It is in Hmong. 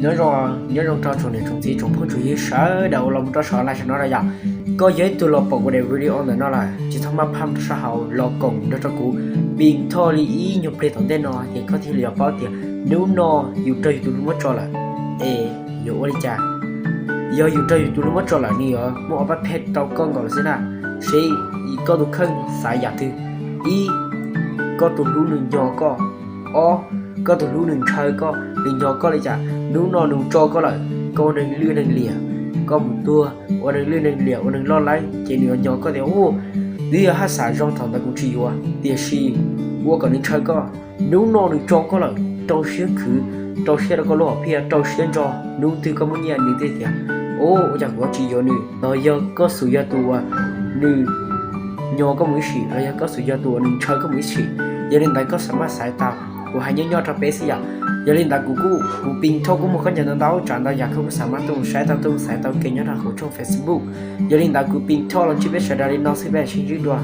Nyob zoo, nyob zoo rau tsoom niam tsoom txiv tsoom phooj tsoom ywg sawv daws uas los mus rau saum live sab no na yom. Koj yog ib tug los pom kuv daim video ntawm no lawm, tsis txhob maj phaj rau sab hauv, los koom nrog rau kuv pim thoj li ib nyuag pliag tom ntej no ces koj thiaj li yuav paub tias hnub no yus raug yus tus hlub muab tso lawm es yuav ua li cas. Yog yus raug yus tus hlub muab tso lawm nws yuav muaj ob pab phem rau koj nkaus lawm xwb na. Seb koj tus kheej xav yam twg. Ib, koj tus hlub nws nyo koj. Ob, koj tus hlub nws ntshaw koj, nws nyo koj li cas. Hnub no nws tso koj lawm, koj ua neeg lwj neeg liam, koj mus tuag ua neeg lwj neeg liam ua neeg loj laib ces nws yuav nyo koj tias, u, twb yog haj xav zoo thaum ntawd kuv tsis yuav, tiam sis ua kom nws ntshaw koj. Hnub no nws tso koj lawm, rau siab khwv, rau siab rau koj lub hom phiaj, rau siab ntso, hnub twg koj muaj nyiaj nws thiaj tias, u, ua cas kuv tsis yuav nws. Los yog koj xum yog tus uas nws nyo koj mus ib sim, los yog koj xum yog tus uas nws ntshaw koj mus ib sim. Yog li ntawd koj xav maj xav tau, kuv hais nyob nyob rau peb xwb yom. Yog li ntawd kuv kuj, kuv pim thoj kuj muaj khaub ncaws ntau ntau tsav ntau yam koj kuj xav maj tuaj mus saib tau, tuaj mus xaiv tau kev nyob rau hauv tshooj Facebook. Yog li ntawd kuv pim thoj los ntsib peb sawv daws li no xwb, peb sib ntsib dua.